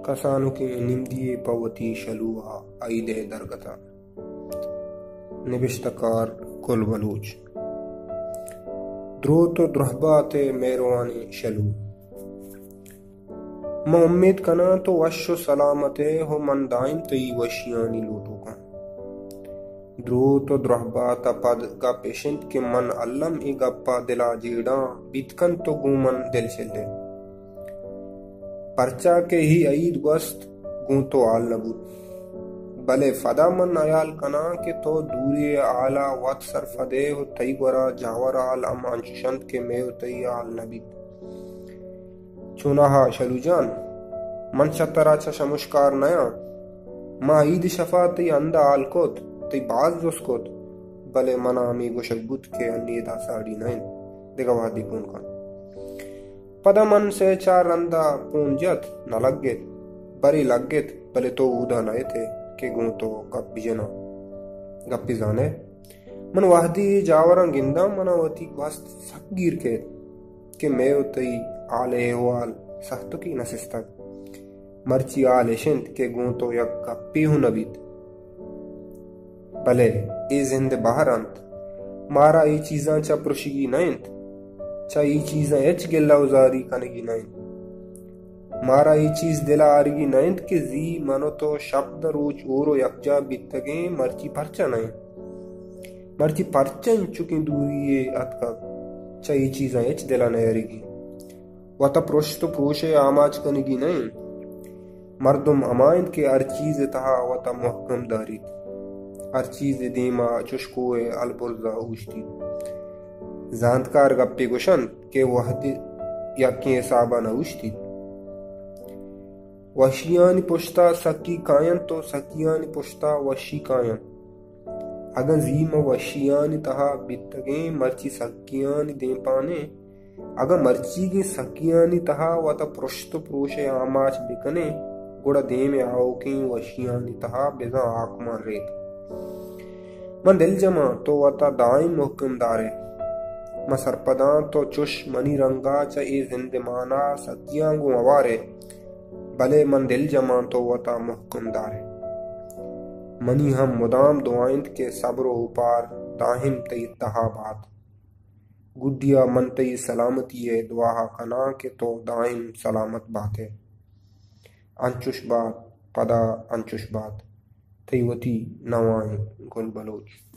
کسانکیں نمدی ءَ پہ وتی شلو ءَ ائید ءِ درگت ءَ۔ نبشتہ کار گل بلوچ۔ دروت ءُ درہبات ءِ مہروانیں شلو۔ من امیت کناں تو وش ءُ سلامت ئے ءُ من دائم تئی وشیانی لوٹوک آں۔ دروت ءُ درہبات ءَ پد گپ اش انت کہ من الم اے گپ ءَ دل ءَ جیڑاں، بیت کنت تو گوں من دلشل ئے۔ پرچا کہ اے ائید گوست گوں تو ہال نہ بوت۔ بلے پدا من ہیال کناں کہ تو دوری ءِ ہال ءَ وت سرپد ئے ءُ تئی گورا جاور ہال ہم انچش انت کہ مئے ءُ تئی ہال نہ بیت۔ چوناہا شلو جان، من چہ ترا چہ شمشکار نیاں۔ ما ائید شپ ءَ تئی ہند ءَ ہال کت، تئی باز جست کت، بلے من ءَ ہمے گوشگ بوت کہ انی ادا ساڑی نہ انت، دگہ وہدے پون کن۔ پدا من سئے چار رند ءَ پون جت، نہ لگت، برے لگت، بلے تو اودا نہ ات ئے کہ گوں تو گپ بجناں۔ گپے زان ئے؟ من وہدے اے جاوراں گنداں، من ءَ وتی گوست سک گیر کیت کہ مئے ءُ تئی ہال ءُ احوال سہتکی نہ سستگ۔ مرچی ہال اش انت کہ گوں تو یک گپے ہوں نہ بیت۔ بلے اے زند ءِ بہر انت۔ مارا اے چیزاں چہ پرشگی نہ انت۔ چہ اے چیزاں ہچ گلہ ءُ زاری کنگی نہ انت۔ مارا اے چیز دل ءَ آرگی نہ انت کہ زی من ءُ تو شپ داں روچ ہور ءُ یکجاہ بیتگیں، مرچی پرچا نہ انت؟ مرچی پرچا انچکیں دوری یے اتکگ؟ چہ اے چیزاں ہچ دل ءَ نیارگی۔ وت ءَ پرشت ءُ پروش ءِ آماچ کنگی نہ انت۔ مردم ہما انت کہ ہر چیز ءِ تہا وت ءَ مہکم داریت، ہر چیز ءِ دیم ءَ چش کوہ ءِ البرز ءَ اوشتیت۔ زانتکار گپے گوش انت کہ وہد یکیں حساب ءَ نہ اوشتیت۔ وشیانی پشت ءَ سکی کاینت ءُ سکیانی پشت ءَ وشی کاینت۔ اگاں زی ما وشیانی تہا بیتگیں، مرچی سکیانی دیمپانیں، اگاں مرچیگیں سکیانی تہا وت ءَ پرشت ءُ پروش ءِ آماچ بکنیں، گڑا دیم ءِ آؤکیں وشیانی تہا بزاں ہاکمان ریت۔ من دلجم آں تو وت ءَ دائم مہکم دار ئے۔ من سرپد آں تو چش منی رنگ ءَ چہ اے زندمان ءَ سکیاں گوں ہوار ئے، بلے من دلجم آں تو وت ءَ مہکم دار ئے۔ منی ہم مدام دعا انت کہ صبر ءُ اوپار دائم تئی تہا بات۔ گڈی ءَ من تئی سلامتی ءِ دعا ءَ کناں کہ تو دائم سلامت بات ئے۔ انچش بات، پدا انچش بات۔ تئی وتی نوائیں گل بلوچ۔